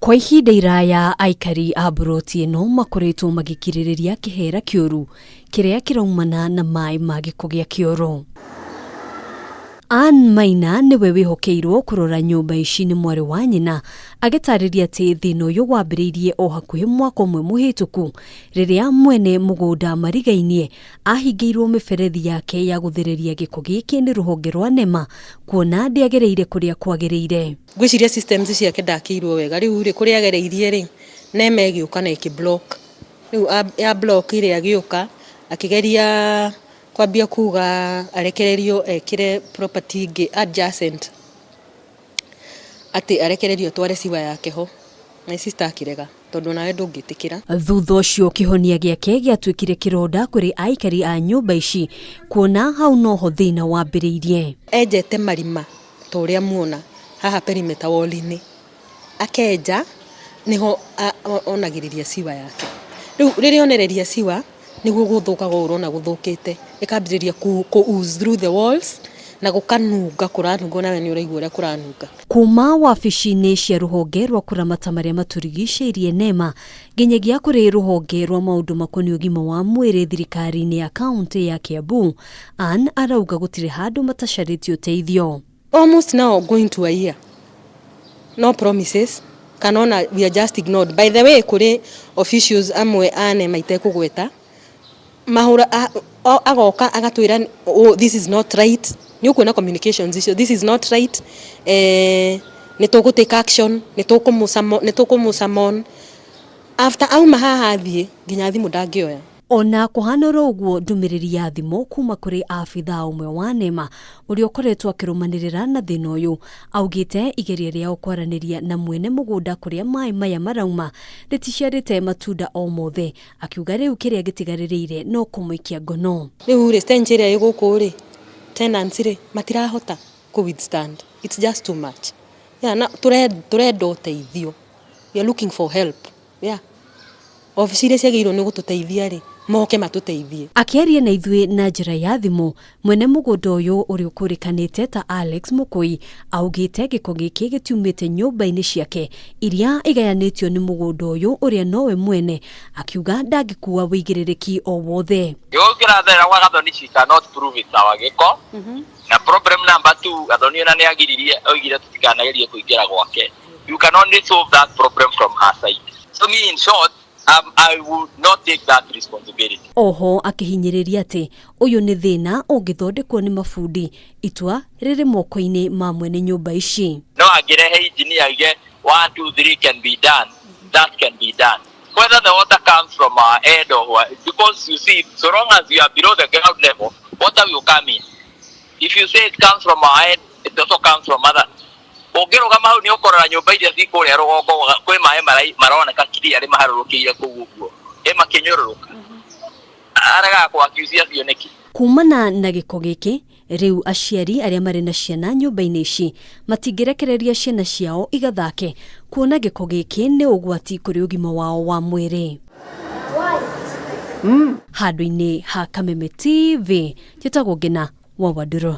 Kwa ihinda iraya aikari a mburoti ĩno makoretwo magĩkirĩrĩria kĩhera kĩũru kĩrĩa kĩraumana na maĩ ma gĩko gĩa kĩoro. Ann Maina nĩwe wĩhokeirwo kũrora nyũmba ici nĩ mwarĩ wa nyina, agĩtarĩria atĩ thĩna ũyũ wambĩrĩirie o hakuhĩ mwaka ũmwe mũhĩtũku rĩrĩa mwene mũgũnda marigainie ahingĩirwo mĩberethi yake ya gũthereria gĩko gĩkĩ nĩ rũhonge rwa NEMA kuona ndĩagereire kũrĩa kwagĩrĩire. Ngwĩciria systems ciake ndakĩirwo wega. Rĩu rĩ, kũrĩa agereirie rĩ, NEMA ĩgĩũka na ĩkĩ block. Rĩu ya block rĩ, agĩũka akĩgeria kwambia kuga arekererio ekĩre property ĩngĩ adjacent, atĩ arekererio atware sewer yake ho. My sister akĩrega tondũ nawe ndũngĩtĩkĩra. Thutha ũcio kĩhonia gĩake gĩatuĩkire kĩronda kũrĩ aikari a nyũmba ici kuona hau noho thĩna wambĩrĩirie. Enjete marima ta ũrĩa muona haha perimeter wall-inĩ, akenja nĩho onagĩrĩria sewer yake. Rĩu rĩrĩa onereria sewer nĩguo gũthũkaga ũũ ũrona gũthũkĩte, ĩkambĩrĩria kũ ooze through the walls na gũkanunga, kũranunga, nawe nĩ ũraigua ũrĩa kũranunga. Kuma wabici-inĩ cia rũhonge rwa kũramata marĩa matũrigicĩirie NEMA nginyagia kũrĩ rũhonge rwa maũndũ makoniĩ ũgima wa mwĩrĩ thirikari-inĩ ya kaunti ya Kiambu, Ann arauga gũtirĩ handũ matacarĩtie ũteithio. Almost now going to a year, no promises kana ona we are just ignored. By the way, kũrĩ officials amwe a NEMA itekũgweta mahũra, agoka agatwĩra, "Oh, this is not right." Nĩ ũkuona communications icio, "This is not right, nĩ tũgũ take action, nĩ tũkũmũ." After auma haha athiĩ, nginya thimũ ndangĩoya. Ona kũhana oro ũguo, ndũmĩrĩri ya thimũ kuma kũrĩ abithaa ũmwe wa NEMA ũrĩa ũkoretwo akĩrũmanĩrĩra na thĩna ũyũ augĩte igeria rĩao kwaranĩria na mwene mũgũnda kũrĩa maĩ maya marauma rĩticiarĩte matunda o mothe, akiuga rĩu kĩrĩa gĩtigarĩrĩire no kũmũikia ngono. Rĩu rĩ, stench ĩrĩa ĩ gũkũ rĩ, tenants rĩ matirahota kũ withstand. It's just too much, yeah. Na tũrenda ũteithio, we are looking for help, yeah. Obici iria ciagĩrĩirwo nĩ gũtũteithia rĩ, moke matũteithie. Akĩaria na ithuĩ na njĩra ya thimũ, mwene mũgũnda ũyũ ũrĩa ũkũrĩkanĩte ta Alex Mũkũi augĩte gĩko gĩkĩ gĩtiumĩte nyũmba-inĩ ciake iria igayanĩtio nĩ mũgũnda ũyũ ũrĩa nowe mwene, akiuga ndangĩkua wĩigĩrĩrĩki o wothe. Gĩko kĩratherera gwa Gathoni, she cannot prove it's our gĩko. Na problem number two, Gathoni ona nĩ agiririe, oigire tũtikanagerie kũingĩra gwake. You can only solve that problem from her side. So me, in short, I would not take that responsibility. Oho akĩhinyĩrĩria atĩ ũyũ nĩ thĩna ũngĩthondekwo nĩ mabundi, itua rĩrĩ moko-inĩ ma mwene nyũmba ici. No angĩrehe engineer aige 1, 2, 3 can be done, that can be done, whether the water comes from our head or what, because you see, so long as you are below the ground level, water will come in. If you say it comes from our head, it also comes from other. Ũngĩrũgama hau nĩ ũkũrora nyũmba iria ci kũrĩa rũgongo, kwĩ maĩ maroneka clearly maharũrũkĩire kũu ũguo ĩ makĩnyũrũrũka, aregaga kũ-accuse acio nĩkĩ? Kumana na gĩko gĩkĩ, rĩu aciari arĩa marĩ na ciana nyũmba-inĩ ici matingĩrekereria ciana ciao igathake kuona gĩko gĩkĩ nĩ ũgwati kũrĩ ũgima wao wa mwĩrĩ. Handũ-inĩ ha Kameme TV, njĩtagwo Ngina wa Wandũrũ.